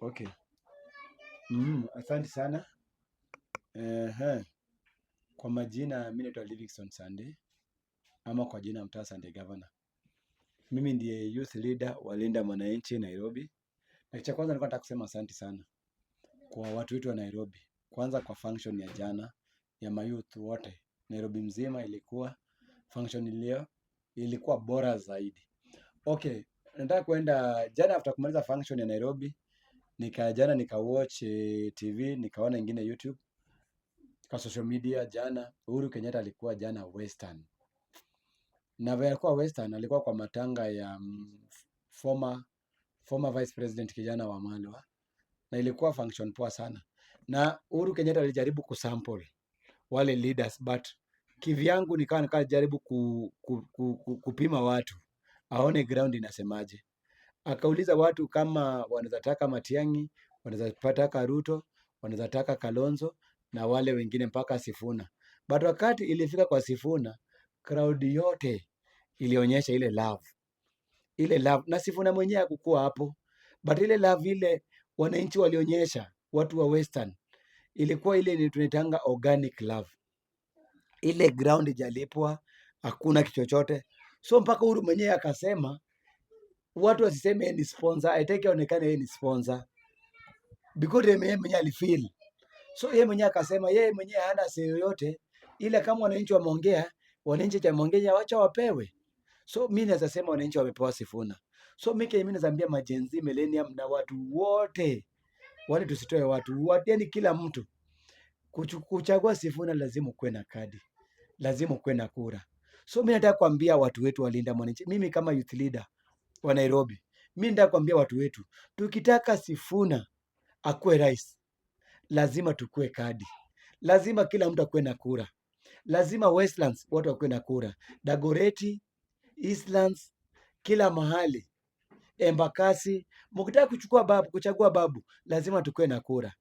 Okay. Asante sana. Ehe. Kwa majina mimi naitwa Livingstone Sande ama kwa jina mtaa Sande Governor. Mimi ndiye youth leader wa Linda Mwananchi Nairobi. Na cha kwanza nilikuwa nataka kusema asante sana kwa watu wetu wa Nairobi. Kwanza kwa function ya jana ya mayouth wote Nairobi mzima, ilikuwa function iliyo ilikuwa bora zaidi. Okay, nataka kwenda jana after kumaliza function ya Nairobi, nika jana nika watch TV, nikaona ingine YouTube kwa social media jana. Uhuru Kenyatta alikuwa jana Western. Na vile alikuwa Western, alikuwa kwa matanga ya former Vice President Kijana Wamalwa, na ilikuwa function poa sana. Na Uhuru Kenyatta alijaribu kusample wale leaders, but kivyangu nikawa nikajaribu kupima watu aone ground inasemaje. Akauliza watu kama wanaweza taka Matiang'i, wanaweza taka Ruto, wanaweza taka Kalonzo na wale wengine mpaka Sifuna. But wakati ilifika kwa Sifuna, crowd yote ilionyesha ile love, ile love, na Sifuna mwenyewe hakukuwa hapo, but ile love ile wananchi walionyesha, watu wa Western, ilikuwa ile ni tunaitanga organic love. Ile ground ijalipwa, hakuna kitu chochote. So mpaka Uhuru mwenyewe akasema watu wasiseme yeye ni sponsor, aitaki aonekane yeye ni sponsor because yeye mwenyewe alifeel. So yeye mwenyewe akasema yeye mwenyewe hana say yoyote, ila kama wananchi wameongea, wananchi wameongea, wacha wapewe. So mi naweza sema wananchi wamepewa Sifuna. So mimi naweza ambia maGen Z, millennium na watu wote wale, tusitoe watu watu, yani kila mtu kuchagua Sifuna lazima ukuwe na kadi, lazima ukuwe na kura. So mi nataka kuambia watu wetu walinda mwananchi, mimi kama youth leader wa Nairobi, mi nataka kuambia watu wetu, tukitaka Sifuna akuwe rais, lazima tukue kadi, lazima kila mtu akuwe na kura, lazima Westlands watu wakuwe na kura, Dagoretti, Eastlands, kila mahali, Embakasi. Mkitaka kuchukua babu, kuchagua babu, lazima tukue na kura.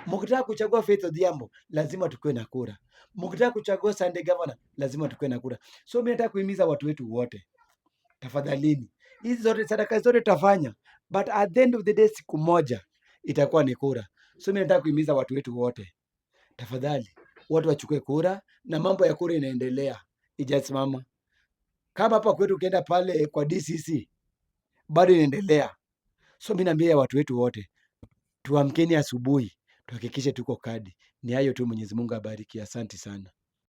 Mkitaka kuchagua Faith Odhiambo, lazima tukue na kura. Mkitaka kuchagua Sunday Governor, lazima tukue na kura. So mimi nataka kuhimiza watu wetu wote, tafadhalini, hizi zote sadaka zote tutafanya, but at the end of the day, siku moja itakuwa ni kura. So mimi nataka kuhimiza watu wetu wote, tafadhali watu wachukue kura, na mambo ya kura inaendelea, ijasimama. Kama hapa kwetu ukienda pale kwa DCC bado inaendelea. So mimi naambia watu wetu wote, tuamkeni asubuhi, tuhakikishe tuko kadi. Ni hayo tu. Mwenyezi Mungu abariki. Asante sana.